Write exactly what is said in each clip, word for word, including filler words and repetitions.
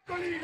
Tongni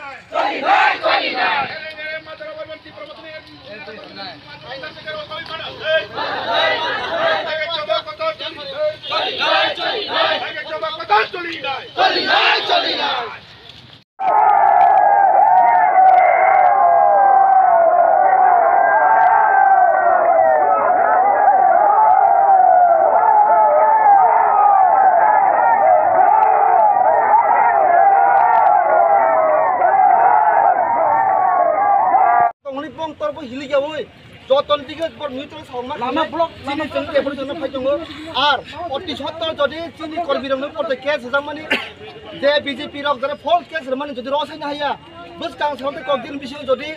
pong torbo hili yawi. Joton dige bor neutral song ma lama block chini chwng ke bor jona phai tongo. Ar oti sotto jodi chini kormi rok no porte case jang mani je B J P rok jara false case mani jodi rosai na haya. Bus kang sal te kok din bisingo jodi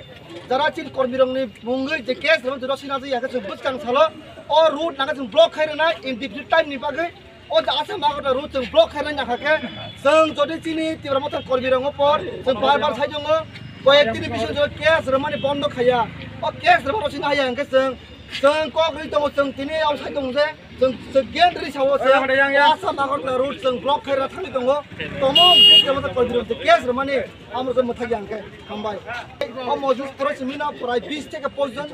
jara chini kormi rok ni mungwi je case rok jodi rosai na jaya ke bus kang salo o road naga chwng block khai rwnai indefinite time ni bagwi. O jaga se mago da road chwng block khaina nya kha khe, chwng jodi chini Tipra Motha kormi rok por, chwng bar bar sai tongo, koyek dini bisingo case rwmani bondo khaya. O case rwma rosina haya hwnkhe chwng, chwng kok rwi tongo, chwng tini o sai tongo je, chwng, chwng gen rwi sao se. Asa mago da road chwng block khaina thangwi tongo. Tomo Tipra Motha kormi rok case rwmani amo chwng mwthagya hwnkhe hambai. O mojus pura simina pura bis theke pojjon.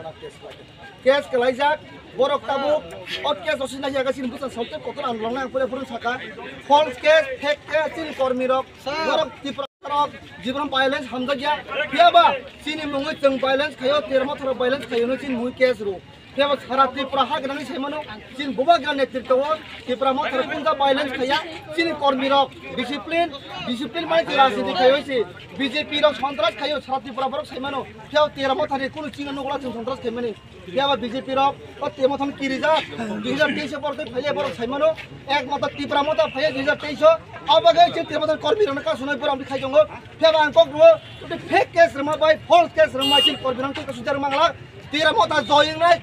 Case kalaijak, borok tabuk o case rosina hiya chini bwsa solte kotor ang longnai ang pore pore saka. False case, fake case, chini kormi rok, borok Tipra rok, jibon violence hamjakya. Phiyaba chini mungwi chwng violence khayo, Tipra Motha rok violence khayo no chini mungwi case ro. Phiyaba sara Tipra ha gwnangwi saimano, chini bubagra netritwo Tipra Motha rok punja violence khaya, chini kormi rok discipline, discipline mani chwng rajniti khayo si, B J P rok sontras khayo, sara Tipra borok saimano. Phiyaba Tipra Motha ni kunu chini nukla chwng sontras khaimani. Phiyaba B J P rok o Tipra Motha no kirijak, dui hajar teis o borok tei phaiya borok saimano, ek motha Tipra Motha phaiya dui hajar teis o, abo bagwi chwng Tipra Motha kormi rokno kasunai borok amtwi khai tongo. Phiyaba ang kok rwo, tei fake case rwma bai false case rwma chini kormi rokno tei kasujak rwma glak, Tipra Motha joy wngnai.